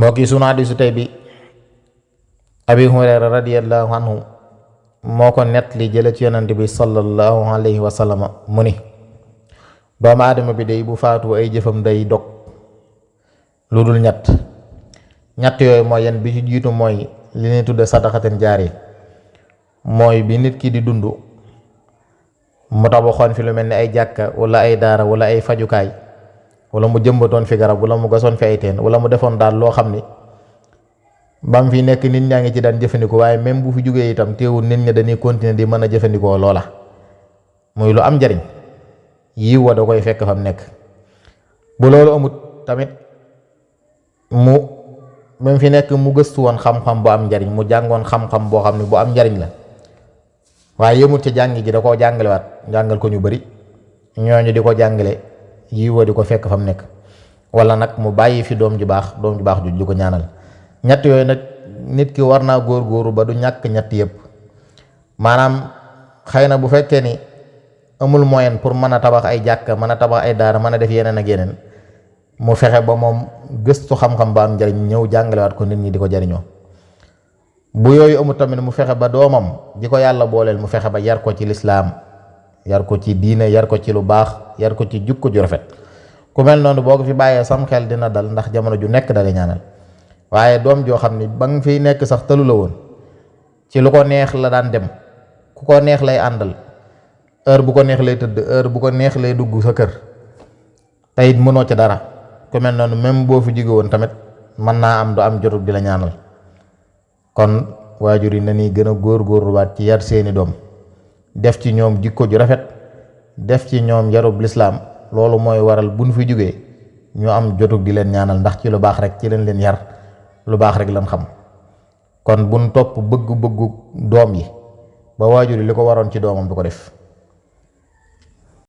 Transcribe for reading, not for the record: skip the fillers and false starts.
mbokk yi sunu hadiisu tey bi abi hurayra radiyallahu anhu moo ko nett li jële ci yonante bi sallallahu alayhi wa sallam mu ni doomu aadama bi day bu faatu ay jëfam day dog lu dul ñett yooyu mooy yan bi ci jiitu mooy li ñuy tudde sadaqaten jaari mooy bi nit ki di dund mu tabaxoon fi lu mel ni ay jàkka wala ay daara wala ay fajukaay wala mu jëmbatoon fi garab wala mu gasoon fi ay teen wala mu defoon daal loo xam ni ba mu fi nekk nit ñaa ngi ci daan jëfandikoo waaye même bu fi jógee itam teewul nit ñi dañuy continuer di mën a jëfandikoo loola muy lu am njariñ yiw wa da koy fekk fa mu nekk. bu loolu amut tamit mu même fi nekk mu gëstu woon xam-xam bu am njariñ mu jàngoon xam-xam boo xam ne bu am njariñ la waaye yëmut ci jàng ji da koo jàngalewaat jàngal ko ñu bari ñooñu di ko jàngale yiw wa di ko fekk fa mu nekk. wala nag mu bàyyi fi doom ju baax ju di ko ñaanal. ñett yooyu nag nit ki war naa góor-góoru ba du ñàkk ñett yëpp maanaam xëy na bu fekkee ni amul moyen pour mën a tabax ay jàkka mën a tabax ay daara mën a def yeneen ak yeneen mu fexe ba moom gëstu xam-xam ba am njariñ ñëw jàngalewaat ko nit ñi di ko jariñoo. bu yooyu amul tamit mu fexe ba doomam di ko yàlla booleel mu fexe ba yar ko ci lislaam yar ko ci diine yar ko ci lu baax yar ko ci jukko ju rafet. ku mel noonu boo ko fi bàyyee sam xel dina dal ndax jamono ju nekk dale ñaanal waaye doom joo xam ni ba nga fiy nekk sax tëlu la woon ci lu ko neex la daan dem ku ko neex lay àndal heure bu ko neex lay tëdd heure bu ko neex lay dugg sa kër teyit mënoo ca dara ku mel noonu même boo fi jóge woon tamit mën naa am du am jotug di la ñaanal. kon waajur yi na ni gën a góor-góorluwaat ci yar seeni doom def ci ñoom jikko ju rafet def ci ñoom yarub lislaam loolu mooy waral bu nu fi jógee ñu am jotug di leen ñaanal ndax ci lu baax rek ci leen yar lu baax rek lan xam. kon buñ topp bëgg-bëggu doom yi ba waajur yi li ko waroon ci doomam du ko def.